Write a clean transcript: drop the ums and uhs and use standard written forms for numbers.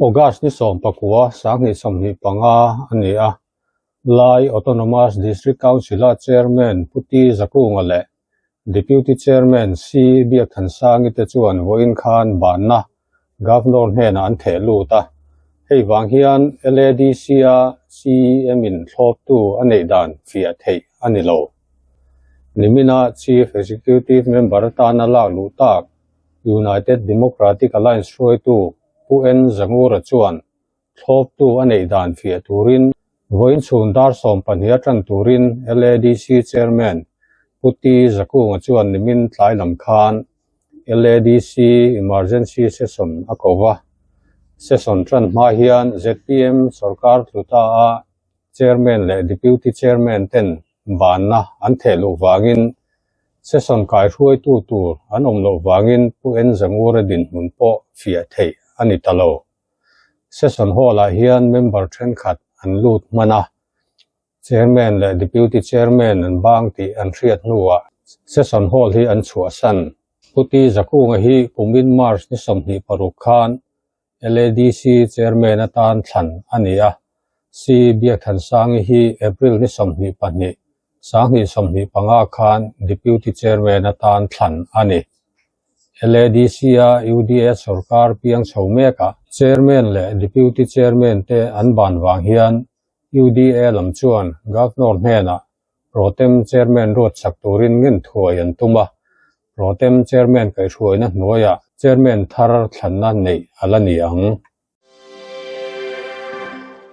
August ni 19, 2025 a ni a, Lai Autonomous District Council-a Chairman Pu T Zakunga leh Deputy Chairman C Biakthansangi te chuan vawiin khan banna Governor hnenah an theh lut a. Hei vang hian LADC-a CEM-in thlawptu a neih dan fiah theih a ni lo. Nimina Chief Executive Member atana lak luh tak United Democratic Alliance hruaitu Pu N Zangura chuan thlawptu a neih dan fiah turin vawiin chhun dar 12 a tan turin LADC Chairman Pu T Zakunga chuan nimin tlai lam khan LADC Emergency Session a ko va. Session tan hma hian zpm sorkar tluta a Chairman leh Deputy Chairman ten banna an theh luh vangin Session kaihruaitu tur an awm loh vangin Pu N Zangura dinhmun pawh fiah theih a ni ta lo. Session Hall-ah hian member thenkhat an lut hman a, Chairman leh Deputy Chairman an bang tih an hriat hnuah Session Hall hi an chhuahsan. Pu T Zakunga hi kumin March ni 26 khan LADC Chairman atan thlan a ni a, C Biakthansangi hi April ni 22, 2025 khan Deputy Chairman atan thlan a ni. LADC-a UDA sorkar piang chho mekah Chairman leh Deputy Chairman te an ban vang hian UDA lam chuan Governor hnenah Rotem Chairman ruat chak turin ngen thuai an tum a, Rotem Chairman kaihhruaina hnuaiah Chairman thar thlanna neih a la ni ang.